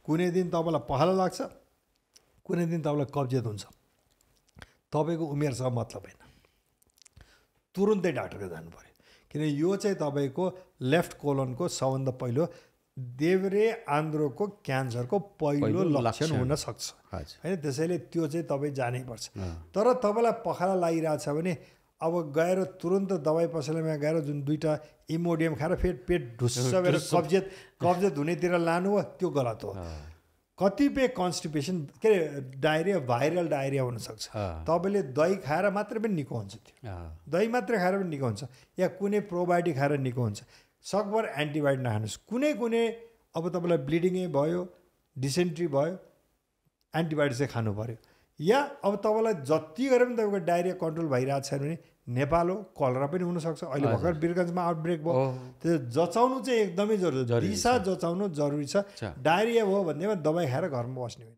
कुनै दिन तपाईँलाई पखाला लाग्छ, कुनै दिन तपाईँलाई कब्जियत हुन्छ, तपाईँको उमेरसँग मतलब होइन, तुरुन्तै डाक्टरको जानु पऱ्यो। किन यो चाहिँ तपाईँको लेफ्ट कोलनको सबभन्दा पहिलो देब्रे आन्द्रोको क्यान्सरको पहिलो लक्षण हुनसक्छ होइन। त्यसैले त्यो चाहिँ तपाईँ जानैपर्छ। तर तपाईँलाई पखाला लागिरहेछ भने अब गएर तुरन्त दबाई पसलमा गएर जुन 2टा इमोडियम खाएर फेरि पेट ढुस्स भएर कब्जियत हुनेतिर लानु हो, त्यो गलत हो। कतिपय कन्स्टिपेसन के अरे डायरिया, भाइरल डायरिया हुनसक्छ। तपाईँले दही खाएर मात्रै पनि निको हुन्छ, त्यो दही मात्रै खाएर पनि निको हुन्छ, या कुनै प्रोबायोटिक खाएर निको हुन्छ। सकभर एन्टिबायोटिक नखानुहोस्। कुनै अब तपाईँलाई ब्लिडिङै भयो, डिसेन्ट्री भयो, एन्टिबायोटिक चाहिँ खानु पऱ्यो। या अब तपाईँलाई जति गरे पनि तपाईँको डायरिया कन्ट्रोल भइरहेको छैन भने नेपाल हो, कलरा पनि हुनसक्छ। अहिले भर्खर वीरगन्जमा आउटब्रेक भयो, त्यो जचाउनु चाहिँ एकदमै जरुरी, दिशा जचाउनु जरुरी छ। डायरिया भयो भन्दैमा दबाई खाएर घरमा बस्ने होइन।